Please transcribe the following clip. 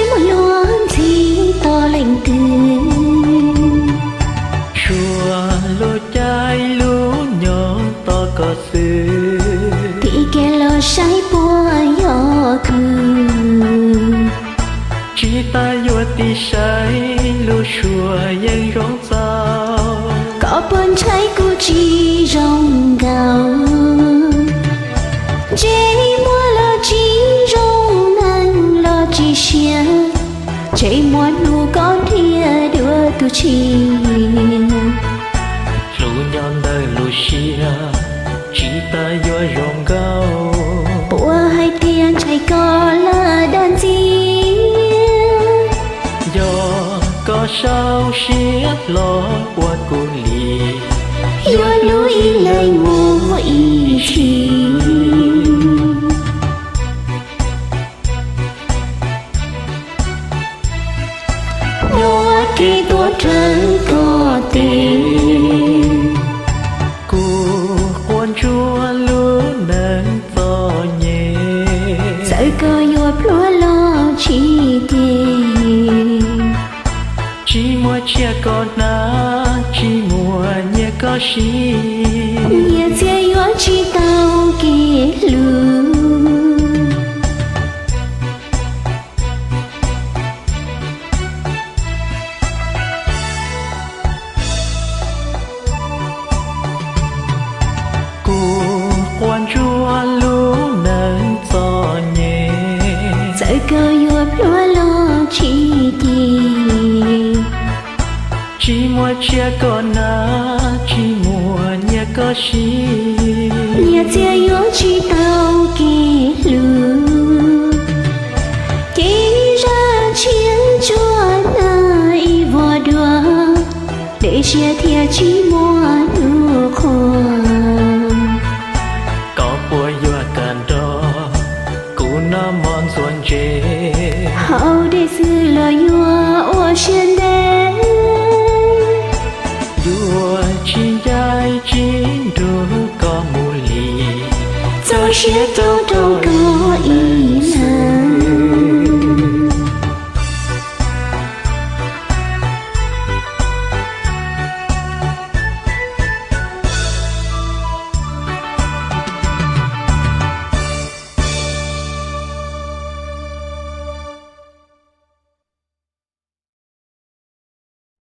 Muaj luag ntxhi tos leej twg? Suav lub caij lub nyoog tos koj xwb. Tim kiag los saib puas yog kuv. Tsis tas yuav tig saib lub suab yeej zoo txaus. Koj puas ntshai kuv tsis zoo nkaus? Ntsej muag los tsis zoo, neeg los tsis siab, ntsej muag hnub koj nrhiav dua tus tshiab. Hlub nyob ntawm lub siab, tsis tas yuav zoo nkauj. Puas hais tias ntshai koj lawm dag ntxiag? Yog koj sau siab hlo ua kuv li, yuav hlub ib leeg mus ib txhis. Nyob ua ke tuaj raws koj tes. Kuv quaj ntsuag lub neej txom nyem. Txawm koj yuav pluag los tsis tig. Tsis muaj tsiaj koj hnav, tsis muaj nyiaj koj siv. Nyiaj txiag yuav tsis tau kev hlub. Kuv quaj ntsuag lub neej txom nyem. Txawm koj yuav pluag los tsis tig. Tsis muaj tsiaj koj hnav, tsis muaj nyiaj koj siv. Nyiaj txiag yuav tsis tau kev hlub. Ces zaj tshiab ntsuab hnav ib vuag dua, dej siab thiaj tsis muaj hnub qhua. Koj puas yuav kam nrog kuv noj mov ntxuav ntses? Haus dej xwb los yuav ua siab ntev. Yuav tsis ncaim tsis nrug koj mus li. Txoj sia rau rau koj